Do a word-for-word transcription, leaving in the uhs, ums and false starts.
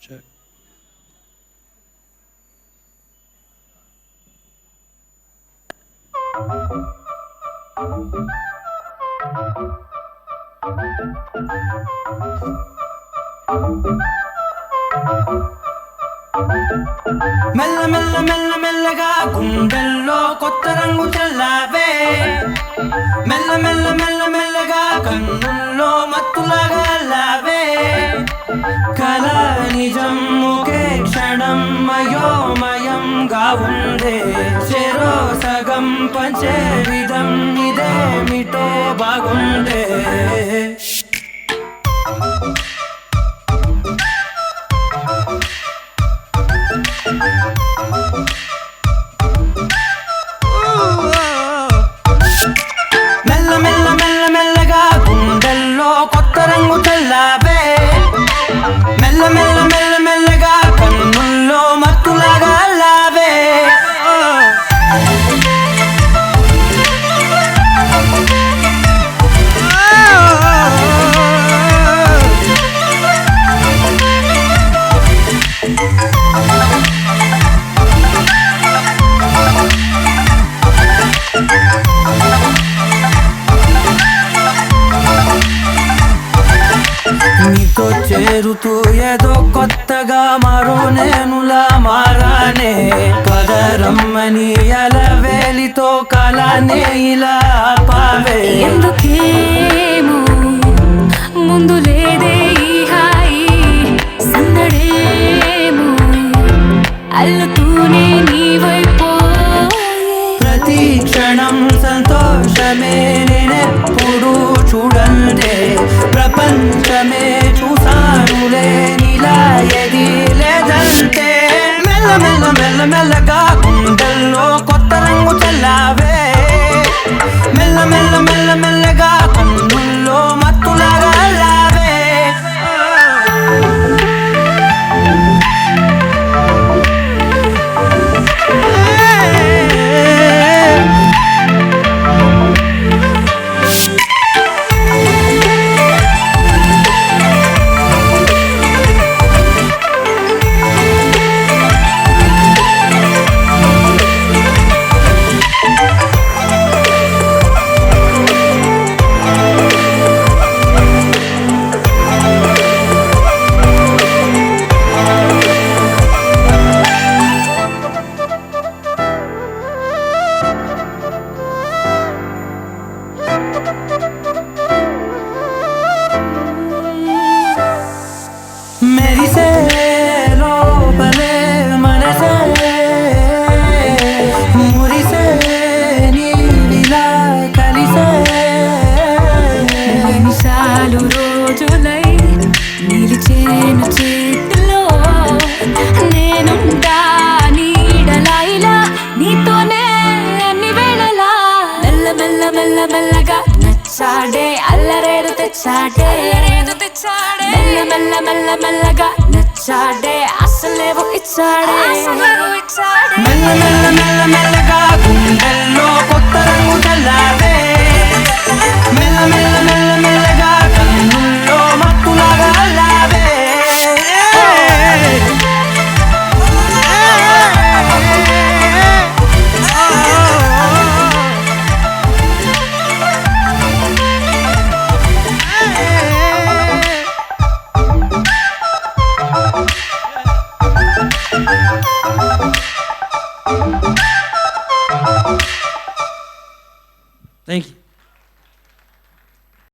Check. మెల్ల మెల్ల మెల్ల మెల్లగా గుండెల్లో కొత్త రంగు చల్లావే. మెల్ల మెల్ల మెల్ల మెల్లగా కన్నుల్లో మత్తులాగా అల్లావే. కల నిజం ఒకే క్షణం అయోమయంగా ఉందే. చెరో సగం పంచే విధం ఇదేమిటో బాగుందే. మెల్ల మెల్ల మెల్ల మెల్లగా గుండెల్లో కొత్త రంగు చల్లావే. మెల్ల మెల్ల మెల్ల మెల్లగా కన్నుల్లో మత్తులాగా అల్లావే. నీతో చేరుతూ ఏదో కొత్తగా మరో నేనులా మారానే. పదరమ్మని అలవేలితో కాలాన్నే ఇలా ఆపావే. ఎందుకేమో ముందు లేదే ఈ హాయి సందడేమో. అల్లుతూనే నీ వైపోయే. ప్రతి క్షణం సంతోషమే, నేనెప్పుడూ చూడందే ప్రపంచమే చూసానులే నీలా ఏదీ లేదంటే. మెల్ల మెల్ల మెల్ల మెల్లగా గుండెల్లో కొత్త రంగు చల్లావే. మెల్ల మెల్ల మెల్ల మెల్లగా కన్నుల్లో మత్తులాగా అల్లావే. మెరిసే లోపలే మనసే మురిసే నీవిలా కలిసే. నిమిషాలు రోజులై నిలిచేను చేతిలో నేనుంటా నీడలా ఇలా నీతోనే అన్ని వేళలా. మెల్ల మెల్ల మెల్ల మెల్లగా నచ్చాడే అల్లరేడు తెచ్చాడే. మెల్ల మెల్ల మెల్ల మెల్లగా నచ్చాడే అసలేవో ఇచ్చాడే. మెల్ల మెల్ల మెల్ల మెల్లగా గుండెల్లో కొత్త రంగు చల్లావే. మెల్ల మెల్ల మెల్ల మెల్లగా కన్నుల్లో మత్తులాగా అల్లావే. Thank you.